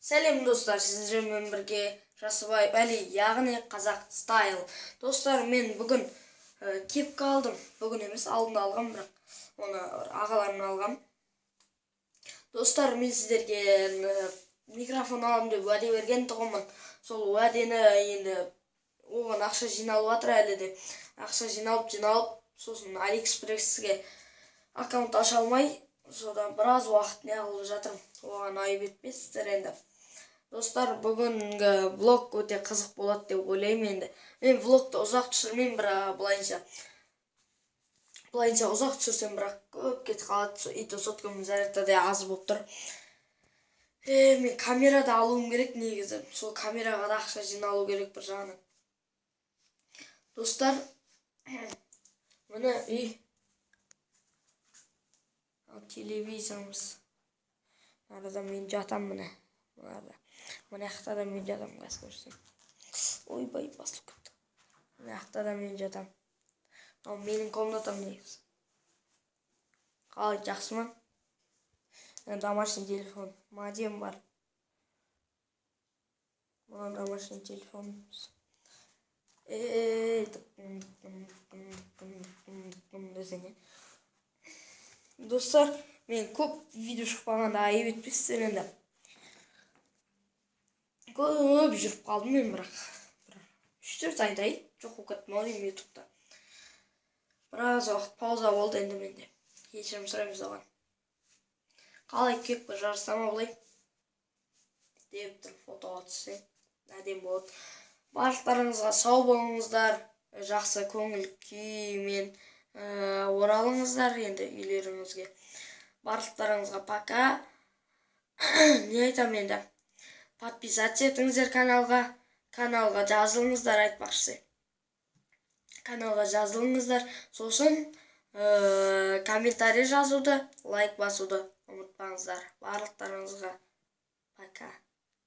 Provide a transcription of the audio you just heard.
Сәлем, достар! Сіздермен бірге Жасыбай Әли, яғни Қазақ Стайл. Достар, мен бүгін кепка алдым. Бүгін емес, алдында алғам, бірақ оны ағаларымнан алғам. Достар, мен сіздерге микрофон аламын деп уәде берген тұғынмын. Сол уәдені енді, оған ақша жиналып жатыр әлі де. Ақша жиналып, жиналып, сосын Алиэкспресске аккаунт аша алмай, содан біраз уақыт неғылып жатырмын. Оған айып етпейсіздер енді. Достар, бүгінгі влог өте қызық болады деп ойлаймын. Енді мен влогты ұзақ түсірмеймін, бірақ былайынша ұзақ түсірсем, бірақ көп кетіп қалады, и то соткамның зарядта да аз болып тұр. Мен камера да алуым керек негізі, сол камераға да ақша жиналу керек бір жағынан. Достар, міне, үй. Ал телевизорымыз арада, мен жатамын, міне, мынада, мына жақта да мен жатамын. Қазір көрсетемін. Ойбай, басылып кетті. Мына жақта да мен жатамын. Мынау менің комнатам негізі. Қалай, жақсы ма? Домашний телефон, модем бар. Мына домашний телефонымыз. Ей, десең, иә. Достар, мен көп видео шықпағанда айып етпейсіздер енді. Көп жүріп қалдым мен, бірақ бір 3-4 айдай жоқ болып кеттім ау деймін ютубта. Біраз уақыт пауза болды енді менде, кешірім сұраймыз оған. Қалай, кепка жарыса ма? Былай деп тұрып фотоға түссең, әдемі болады. Барлықтарыңызға сау болыңыздар, жақсы көңіл күймен оралыңыздар енді үйлеріңізге. Барлықтарыңызға пока. Не айтамын енді? Подписаться етіңіздер каналға, каналға жазылыңыздар айтпақшысы, каналға жазылыңыздар. Сосын комментарий жазуды, лайк басуды ұмытпаңыздар. Барлықтарыңызға пока.